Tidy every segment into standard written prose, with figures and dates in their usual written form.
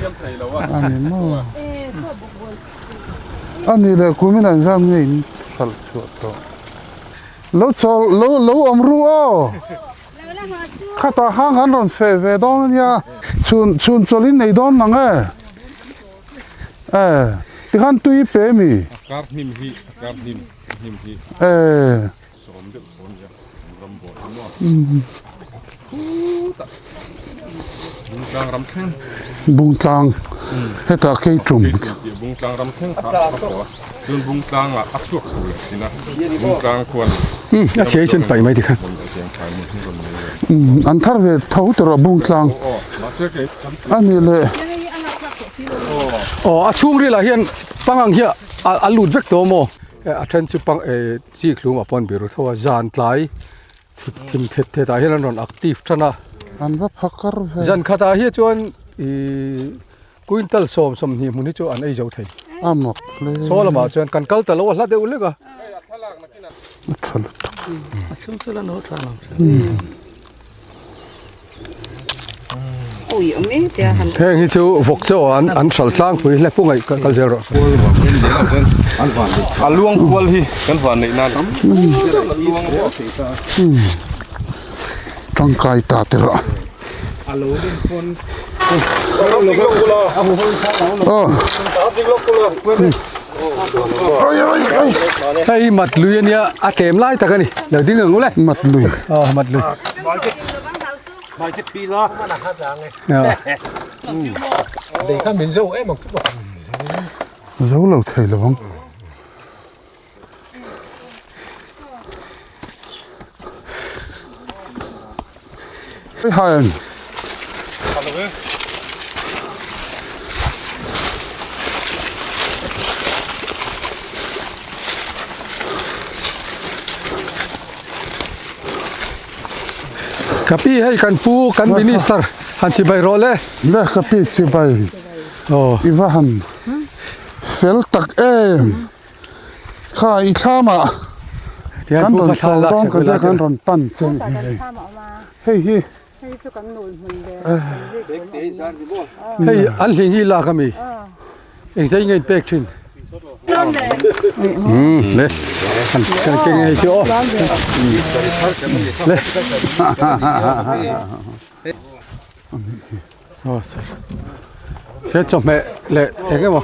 Ani maw? Ani leh kumin an zam nge in hralh chhuah tawh. Lo chawl lo lo awm ru aw. Khatah hang an rawn feh ve dawn ania. Chhun chhun chawlh in nei dawn mang e. E tikhan tui pe mi. A kar hnim hi a kar hnim hnim hi. E. Sawm deuh tawh ania ram buai hi maw. Bungtlang ram thleng. Bungtlang hetah kei tum. Bungtlang ram thleng kha a haw a. Chuan Bungtlang ah a chhuak chho leh thin a. Bungtlang khuan a chhe chuan paih mai tikhan. An thar ve tho ta rawh Bungtlang. A nih leh. Aw a chhungril ah hian pangang hi a lut vek tawh maw? A then chu pang chi thlum ah pawh an biru tho a zan tlai thim thet thet ah hian an rawn active tan a. An va phakar ve. Zan khatah hi chuan ihh quintal 20 hmun hi chu an ei zo thei. A mak hle. Saw lamah chuan kan kal ta lo a hla deuh lek a. A tha lutuk. A chhung chu la no tha lo. Heng hi chu vawk chaw an an hral tlangpui hle pu ngaih kal zel rawh. A luang kual hi kan van neih nan. Tangkai ta te rawh. Aw. Hei mat lui ania a tlem lai tak ani lo ding ang ule. Mat lui. Aw mat lui. Zo lo thei lo ang. Hai Ka pi hei kan pu kan minister han chibai rawh le. Le ka pi chibai. Aw. I va han fel tak em. Kha i thlamah kan rawn chawl dawn ka tia kan rawn pan che a ni hei. Hei hi. Hei an hling hi lak ami. Engzai nge in pek thin. Le kan kan keng hei chu aw. Le. Aw sir. He chawhmeh leh eng emaw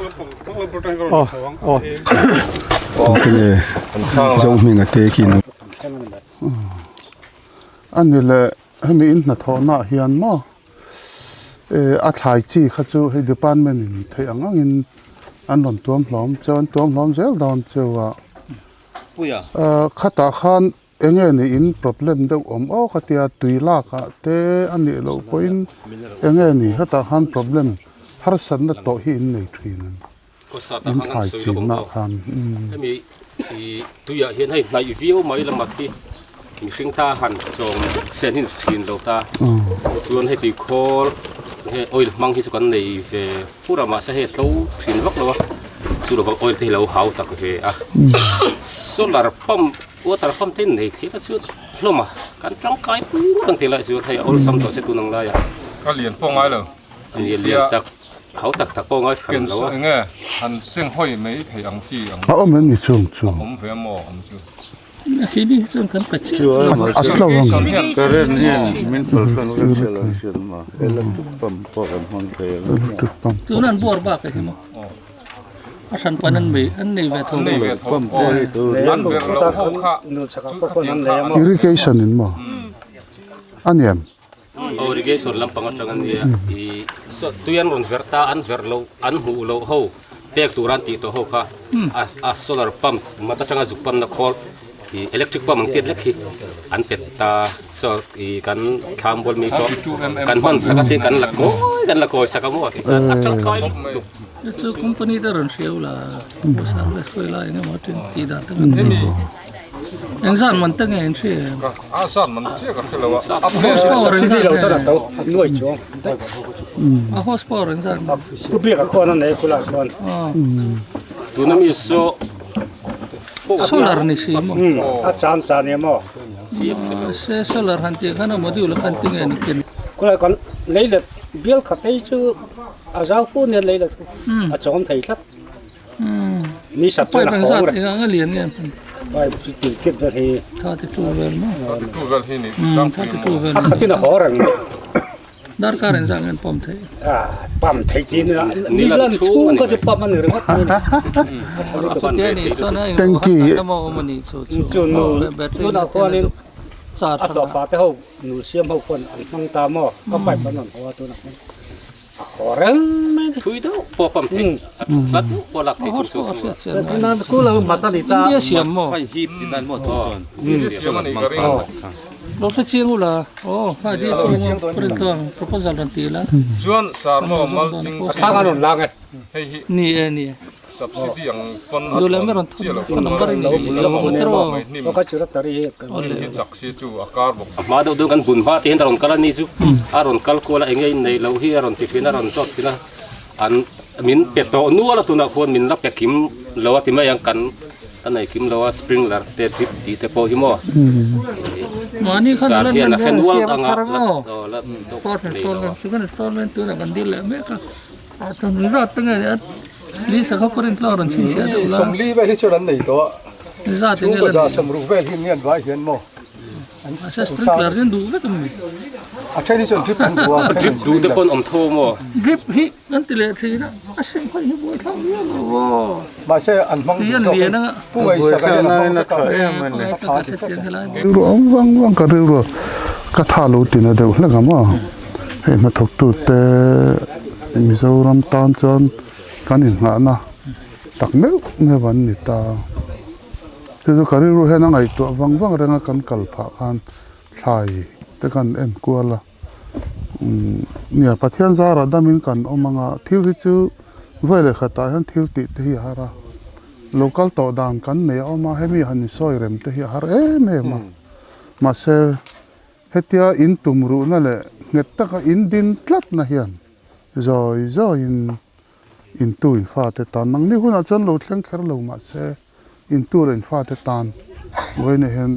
aw aw tinge Zohminga te khi A ni leh hemi in hnathawhna ah hian maw eh a thlai chi kha chu hei department in theih ang ang in an rawn tuam hlawm chuan tuam hlawm zel dawn cheu a ah khatah khan Enge ni in problem deuh awm aw ka tia tui lak ah te a nih loh pawhin enge ni hetah khan problem harsatna tawh hi in nei thin ang in thlai chin ah khan. Hemi ih tuiah hian hei hnaih viau mai lama khi mihring tha han chawm sen hi thin lo ta chuan hei tui khawl hei oil hmang hi chu kan nei ve fur a mahse hei a tlo thin vak lo a chu lovang oil te hi lo hau tak ve a solar pump Water pump te nei thei la chuan hlawm a, kan tangkai pui ngawt ang tih lai chuan hei a awlsam tawh se tun ang lai ah. Ka lian pawh ngai lo. A lian lian tak, hau tak tak pawh ngai hran lo a. Eng nge han seng hawi mai thei ang chi ang. A awm em ni chung chu? A awm ve maw awm chu. Khi ni chuan kan pe chiah. A tlo ang. Current hian min palsan ka hria lo hriat ma electric pump pawh kan hmang thei a. Electric pump. Tuna an bawr bak a hi maw? A hran pan an nei an nei ve tho. Nei ve tho. An ver lo ho kha chu khatiang kha an. Irrigation in maw? A niam. Aw irrigation lampang atang a nia i saw tui an rawn verh ta an verh loh an hmuh loh ho pek tur an tih tawh ho kha a solar pump mat atanga zuk pump na khawl i electric pump ang tiat lek hi an pet ta saw i kan thlam bual mi pawh kan hman sak a tin kan la kawi kan la kawi sak a maw a tangkai lutuk. Chu chu company te rawn hriau la pawisa le sawi lai eng emaw tin tih dan te kan nei eng zan man te nge in hria em a zan man chiah ka hre lo a a horse power eng zan nge a horse power eng zan tuna mi saw solar ni si maw a chan chan e maw se solar han tih khan a module khan tinge ni ken khulai kan lei let. Bial khat hei chu a zau fu nen lei la chu a chawm thei tlat. Ni sat chuan a haw reng. Eng anga lian nge? Pipe chu til tit vel hi. 32 vel maw? 32 vel hi ni. A khatin a haw reng. Darkar in zah ngen pump thei. Pump thei ti ni ni lan chhung kha chu pump a ni ringawt mai ni. Tanky. Chu nu tunah khuanin a tlawhfa te ho nu siam ho khuan an hmang ta maw ka pipe an rawn haw a tunah khuan a haw reng mai ni. Thui deuh pawh pump thei a tlat deuh pawh lak thei chu chu chu. India siam maw? India siam a nih ka ring. Lo hre chiang ula aw ha ji chu print tluang proposal rawn ti la. Chuan sar maw mulching A thlang an rawn lang e. Hei hi Ni e ni e. subsidy ang pawn a Duh leh mai rawn chiah lo thun number in ni lo awm tiraw. mai hnim Aw ka chu rat tari hi kan Aw le. hi chak si chu a kar bawk. A hma deuh deuh kan bun hma te hian a rawn kal a ni chu a rawn kal kual a eng nge in nei loh hi a rawn ti thin a rawn zawt thin a an min pe tawh nual a tunah khuan min la pe kim lo a ti mai ang kan Ka nei kim lo a sprinkler te drip tih te pawh hi maw Mahni khan sar la hian a hman hre nual siam a anga thar la maw aw la tawk Fourth nei lo a. installment second installment tunah kan dil leh mek a ah chuan zat te nge nia Lisa kha pawh rin tlang rawn chhinchhiah deuh la Sawmli vel hi chuan an nei tawh a zat enge chhungkaw la za nei sawmruk vel hi an vai hian maw Mahse sprinkler hian duh vek a mi A then hi chuan drip an duh a Drip duh te pawh an awm tho maw Drip hi Kan ti leh thin a, a sem hawi hi buai thlak viau lo aw. Mahse an hmang Tui duh an zawk lian hei. anga. Pu Ngaihsaka hian a hmang vek a. A tha ti tlat a. Rilru awm vang vang ka rilru ka tha lo tina deuh hlek ang aw. Hei hnathawktute Mizoram tan chuan kan inngahna tak meuh meuh an ni ta. Chu chu ka rilru hian a ngaihtuah vang vang reng a kan kal phah khan thlai te kan en kual a. Umm nia Pathian zarah damin kan awm anga thil hi chu vawi leh khatah hian thil tih te hi a har a local tawh dan kan nei a awm a hemi han insawi rem te hi a har em em a mahse hetia in tum ruhna leh nghet taka in din tlat na hian zawi zawiin intu in fate tan nangni hunah chuan lo thleng kher lo mahse. Intu leh infate tan vawiinah hian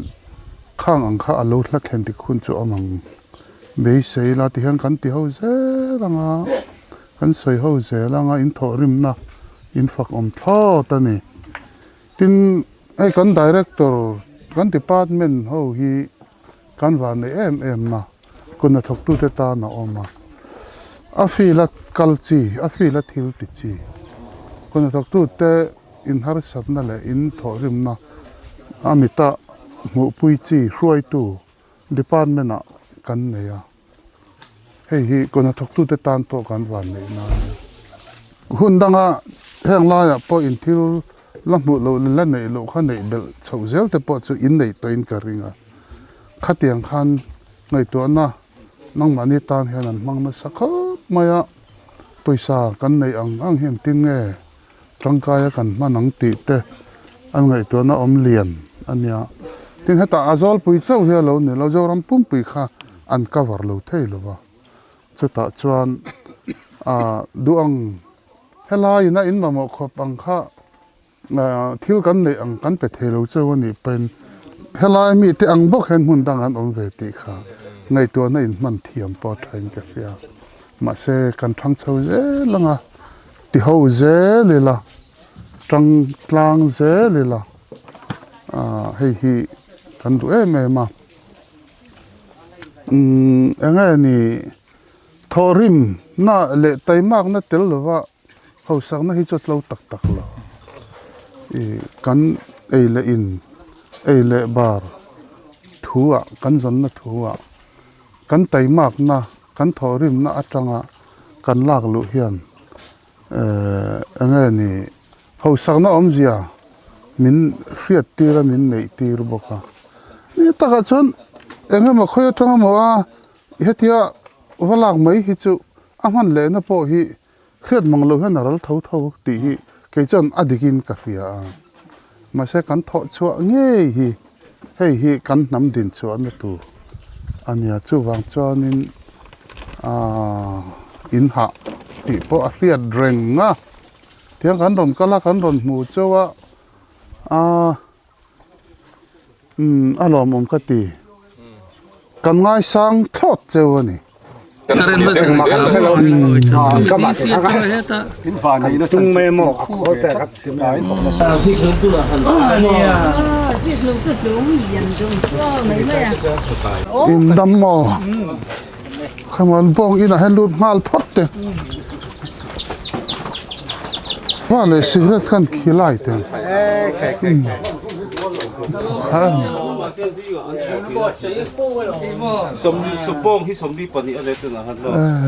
khang ang kha a lo hla thlen dik hun chu a awm ang. Beisei ila ti hian kan ti ho zel ang a, kan sawi ho zel ang a, in thawhrimna in fak awm thlawt a ni. Tin, hei kan director, kan department ho hi kan van nei em em na, kut hnathawktute tan a awm a, a field a kal chi, a field a thil ti chi, kut hnathawktute. Inharsatna leh in thawhrimna a mita hmuhpui chi hruaitu department ah kan nei a, hei hi kawna thawktute tan pawh kan van neih nan a ni. Hun danga heng laiah pawh in thil la hmuh loh leh la neih loh kha neih belh chhoh zel te pawh chu in neih tawhin ka ring a, khatiang khan ngaihtuahna nangmahni tan hian an hmang nasa khawp mai a, pawisa kan neih ang ang hi engtin nge Tangkaia kan hman ang tih te an ngaihtuahna awm lian a nia. Tin hetah a zawlpui chauh hi a lo ni lo, Zoram pumpui kha an cover lo thei lo va. Chutah chuan ah duh ang helaiin a in mamawh khawp ang kha ah thil kan neih ang kan pe thei lo chauh a nih pawhin helai mite ang bawk hian hmun dang an awm ve tih kha ngaihtuahna in hman thiam pawh a thain ka hria. Mahse kan thang chho zel ang a. Ti ho zel ila tang tlang zel ila ah hei hi kan duh em em a umm eng nge ni thawhrim na leh taimakna tel lova hausakna hi chu a tlo tak tak lo ih kan ei leh in ei leh bar thu ah kan zawnna thu ah. Kan taimakna, kan thawhrimna atanga kan lak luh hian eng nge ni hausakna awmzia min hriat tir a min neih tir bawk a. Ni takah chuan eng emaw khawi atanga maw a hetia va lak mai hi chu a hman lehna pawh hi hriat mang lo hian a ral tho tho tih hi kei chuan a dikin ka hria a. Mahse kan thawh chhuah ngei hi hei hi kan hnam din chhuahna tur a nia. Chuvang chuanin aaa in hah tih pawh a hriat reng a. Tiang kan rawn kal a kan rawn hmu chauh a aaa umm a lawmawm ka ti. Kan ngaisang thlawt cheu a ni. In dam maw? Khamuan bawng inah hian lut nghal phawt te. Hma leh cigarette khan khilai te.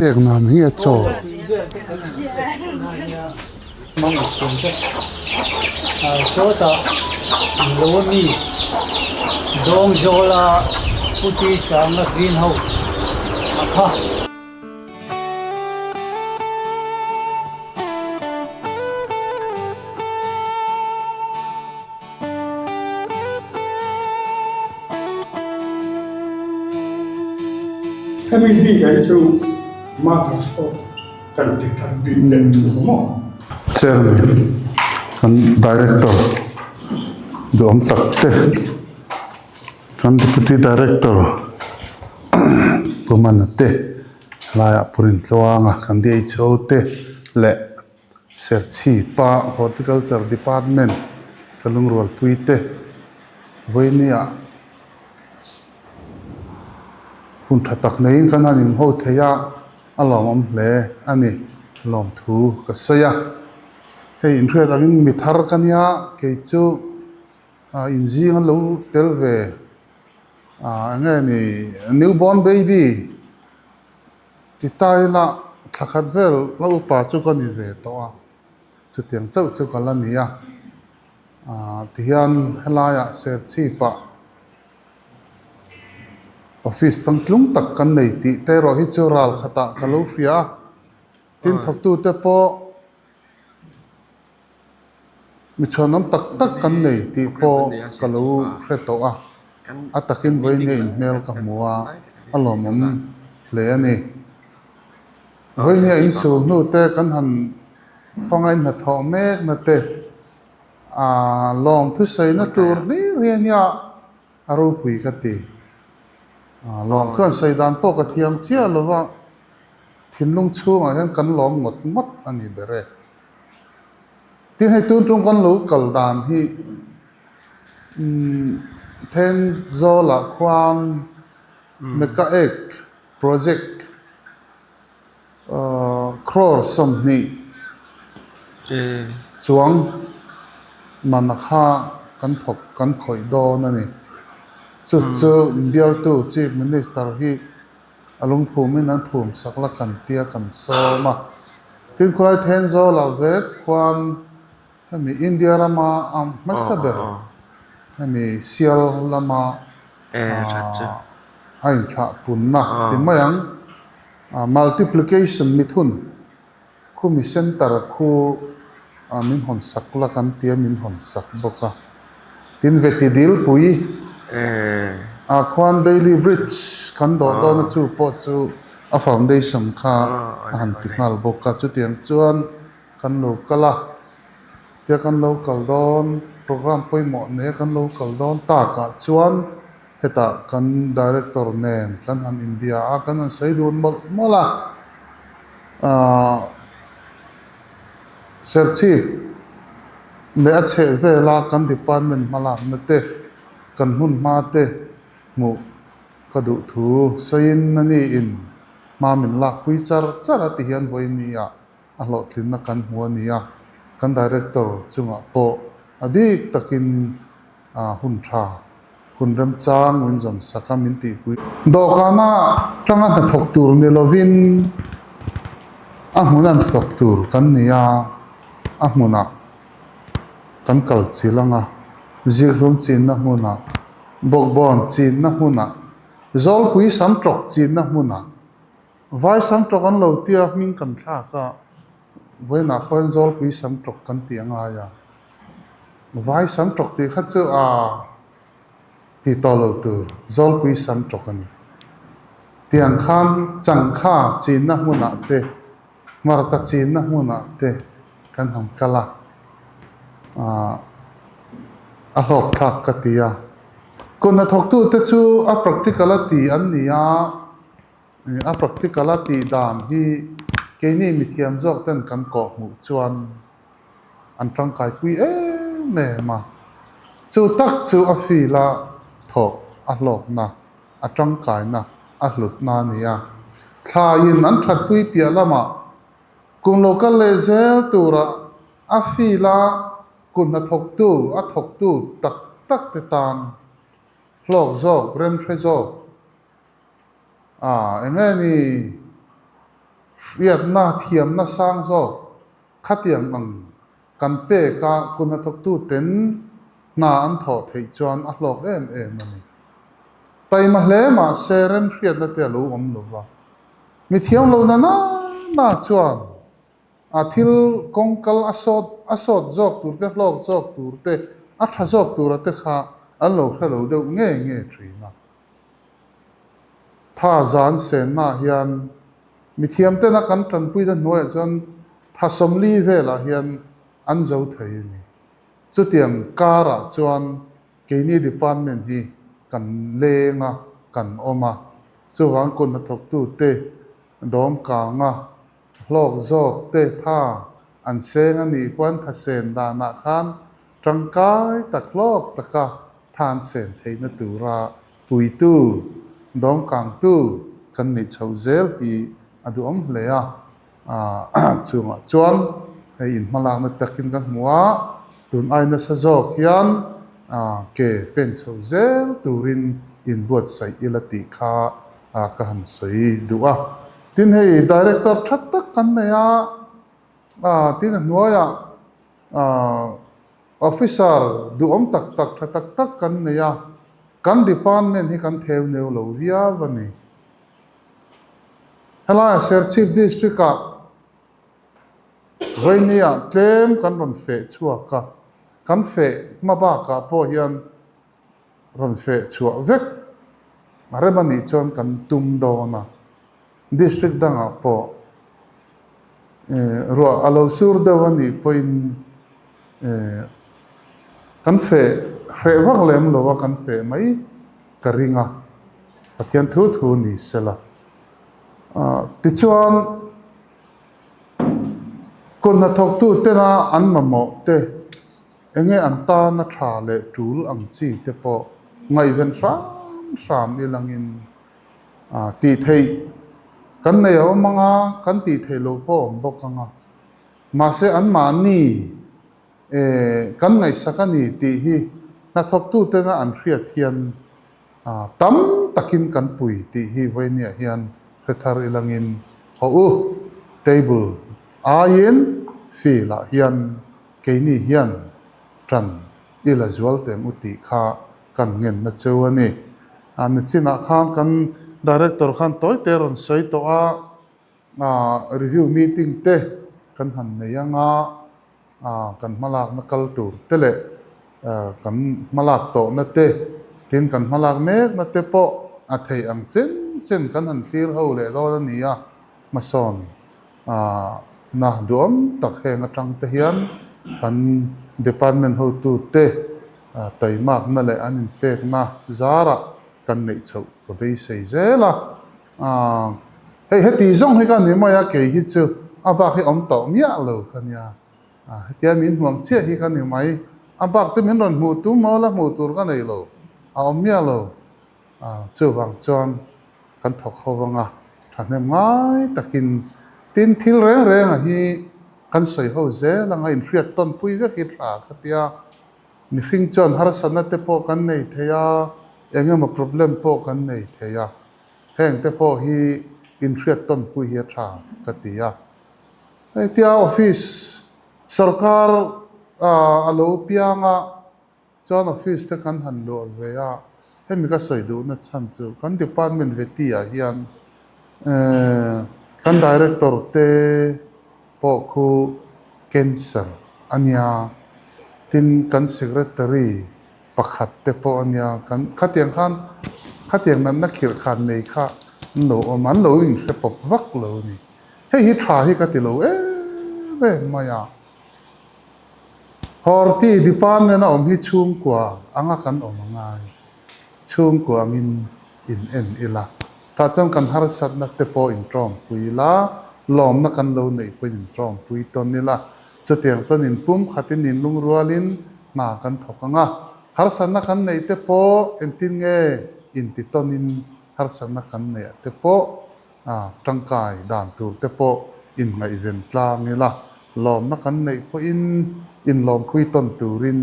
Pek nan hi a chaw. Hemi bik ah hi chu marks pawh kan ti that bik deuh thung maw. Chairman kan director duhawm tak te kan deputy director Pu Mana te helaiah Pu Rintluanga kan DHO te leh Serchhipa Horticulture Department ka lungrualpui te vawinia hun tha tak neiin kan han inho thei a, a lawmawm hle a ni lawmthu ka sawi a. Hei inhriat angin mi thar ka nia kei chu inzing a lo tel ve eng nge ni new born baby. Ti ta ila thla khat vel la upa chu ka ni ve tawh a, chutiang chauh chu ka la ni a. Aaa tihian helaiah Serchhipah office tlangtlung tak kan nei tih te erawh hi chu ral khatah ka lo hria a, tin thawktute pawh Mi chhuanawm tak tak kan nei tih pawh ka lo hre tawh a, a takin vawiin inhmel ka hmu a, a lawmawm hle a ni. Vawiin insul hnu te kan han fanga inhnathawh mek na te, aa lawm thusawi na tur hlir hi a nia a ropui ka ti. Aa lawm thu an sawi dan pawh ka thiam chiah lo va, thinlung chhungah hian kan lawm ngawt ngawt a ni ber e. Tin hei tun tum kan lo kal dan hi umm Thenzawl-ah khuan Mecca Egg project ahh crore 20 chuang mana kha kan thawk kan khawih dawn a ni. Chu chu bialtu Chief Minister hi A lungphumin an phum sak la kan tia kan sawm a. Tin khulai Thenzawl ah vek khuan hemi India rama a hmasa ber hemi sial lama a inthlah punna ti mai ang multiplication mithun khumi center khu min hawn sak la kan tia min hawn sak bawk a. Tin Veti Dilpui ah khuan Bailey Bridge kan dawh dawn a chu pawh chu a foundation kha a han ti nghal bawk a. Chutiang chuan kan lo kal a, tia kan lo kal dawn program pawimawh nei a kan lo kal dawn takah chuan hetah kan director nen kan han inbia a, kan han sawi dun mawlh mawlh a. Ahh Serchhip leh a chheh vela kan department hmalakna te, kan hmun hma te hmuh ka duh thu sawiin a niin hma min lakpui char char a ti hian vawinia a hlawhtlinna kan hmu a ni a, kan director chungah pawh a bik takin hun tha, hun remchang min zawn sak a min tihpui. Dawhkana tanga hnathawk tur ni lovin a hmuna hnathawk tur kan ni a, a hmunah kan kal chilh ang a, zirhlum chinna hmunah, bawkbawn chinna hmunah, zawlpui sam tawk chinna hmunah, vai sam tawk an lo tia hming kan thlak a, vawiinah pawhin zawlpui sam tawk kan tih a ngai a. Vai sam tawk tih kha chu a ti tawh lo tur Zawlpui sam tawk a ni. Tiang khan changkha chinna hmunah te, hmarcha chinna hmunah te kan han kal a, aah a hlawk thlak ka ti a. Kut hnathawktute chu a practical a ti an ni a. A practical a tih dan hi keini mithiam zawk ten kan kawh hmuh chuan an tangkai pui em em a. Chu tak chu a field a thawk a hlawkna, a tangkaina, a hlutna a ni a. Thlaiin an thatpui piah lamah kum lo kal leh zel tura a field a kut hnathawktu, a thawktu tak tak te tan hlawk zawk, remhre zawk A, eng nge ni? Hriatna, thiamna sang zawk khatiang ang kan pek a, kut hnathawktu ten hna an thawh theih chuan a hlawk em em a ni. Taima hle mahse remhriatna te a lo awm lo va, mi thiam lo na na na chuan a thil kawngkal a sawt a sawt zawk tur te, hlawk zawk tur te, a tha zawk tura te kha an lo hre lo deuh nge nge thin a. Tha zan sennaah hian mithiam tena kan tanpuina hnuaiah chuan tha 40 velah hian an zo thei a ni. Chutiang karah chuan keini department hi kan leng a, kan awm a. Chuvang kut hnathawktute dawm kanga hlawk zawk te tha an seng a nih pawh an tha sen danah khan tangkai tak hlawk taka tha an sen theihna tura puitu, dawmkangtu kan neih chhoh zel hi a duhawm hle a. Chungah chuan hei inhmalakna takin ka hmu a, tun ai nasa zawk hian ke pen chho zel turin inbuatsaih ila tih kha ka han sawi duh a. Tin hei director tha tak kan nei a, tin a hnuaiah Officer duhawm tak tak tha tak tak kan nei a, kan department hi kan theu neu lo viau a ni. Helaiah Serchhip District ah Vawinia tlem kan rawn feh chhuak a, kan feh hma bakah pawh hian rawn feh chhuah vek a rem a nih chuan kan tum dawn a, district dangah pawh ruah a lo sur deuh a nih pawhin kan feh hreh vak lem lo a, kan feh mai ka ring a, Pathian thu thu ni sela. Tichuan kut hnathawktu tena an mamawh te Enge an tana tha leh tul ang chi te pawh ngaihven hram hram ilangin tih theih kan nei a awm ang a, kan tih theih loh pawh a awm bawk ang a. Mahse anmahni kan ngaihsak a ni tih hi hnathawktutena an hriat hian tam takin kan pui tih hi vawinia hian hre thar ilangin haw u, table aiin field ah hian Keini hian ṭan i la zual teng u tih kha kan ngenna cheu a ni. A nichinah khan kan Director khan tawi te rawn sawi tawh a, review meeting te kan han nei ang a, kan hmalakna kal tur te leh kan hmalak tawhna te, tin kan hmalak mekna te pawh a theih ang chen chen kan han thlir ho leh dawn a ni a, hmasawn Na duam tak heng atang te hian kan department hotute taimakna leh an inpekna zarah kan neih chhoh ka beisei zel a. Hei heti zawng hi ka ni mai a, kei hi chu a bak hi awm tawh miah lo ka nia. Hetia min hmuam chiah hi ka ni mai, a bak chu min rawn hmuh tum maw la hmuh tur ka nei lo, a awm miah lo. Chuvang chuan kan thawk ho vang a, thahnem ngai takin tin thil reng reng a hi kan sawi ho zel ang a, inhriat tawn pui vek hi tha ka tia, mihring chuan harsatna te pawh kan nei thei a, eng emaw problem pawh kan nei thei a, heng te pawh hi inhriat tawn pui hi a tha ka ti a. Hetia office sorkar a lo piang a. Chuan office te kan han luah ve a, hemi ka sawi duhna chhan chu kan department veti ah hian kan director te pawh khu cancer a nia, tin kan secretary pakhat te pawh a nia, kan khatiang khan khatiang natna khirh khan nei kha an lo awm a, an lo inhre pawp vak lo a ni. Hei hi tha hi ka ti lo em em mai a. Horti department a awm hi chhungkua anga kan awm a ngai. Chhungkua angin in en ila. Tah chuan kan harsatna te pawh intawmpui ila, lawmna kan lo neih pawhin intawmpui tawn ila, chutiang chuan inpum khatin inlungrualin hna kan thawk ang a. Harsatna kan neih te pawh engtin nge inti tawnin harsatna kan neih ah te pawh tangkai dan tur te pawh inngaihven tlang ila, lawmna kan neih pawhin inlawmpui tawn turin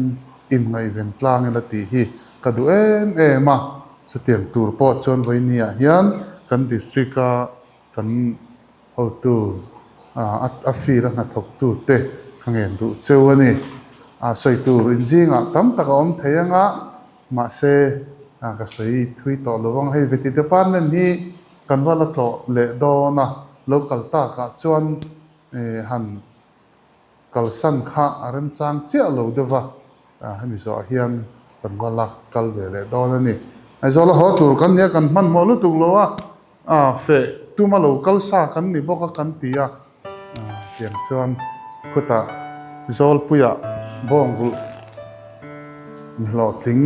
inngaihven tlang ila tih hi ka duh em em a. Chutiang tur pawh chuan vawinia hian kan district a kan hotu a field a hnathawktu te ka ngen duh cheu a ni. A sawi tur inzingah tam tak a awm thei anga mahse ka sawi thui tawh lo ang. Hei veti department hi kan va la tlawh leh dawn a, lo kal takah chuan han kalsan kha a remchang chiah lo deuh va, hemi zawhah hian kan va la kal ve leh dawn a ni. Aizawl a haw tur kan nia kan hmanhmawh lutuk lo a, feh tuma lo kal sa kan ni bawk a kan ti a, tiang chuan khutah Zawlpuiah bawng vulh ni hlawhtling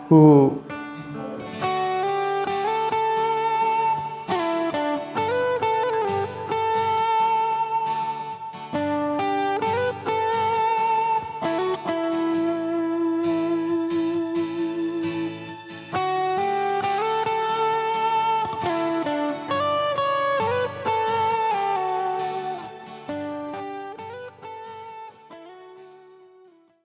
pu.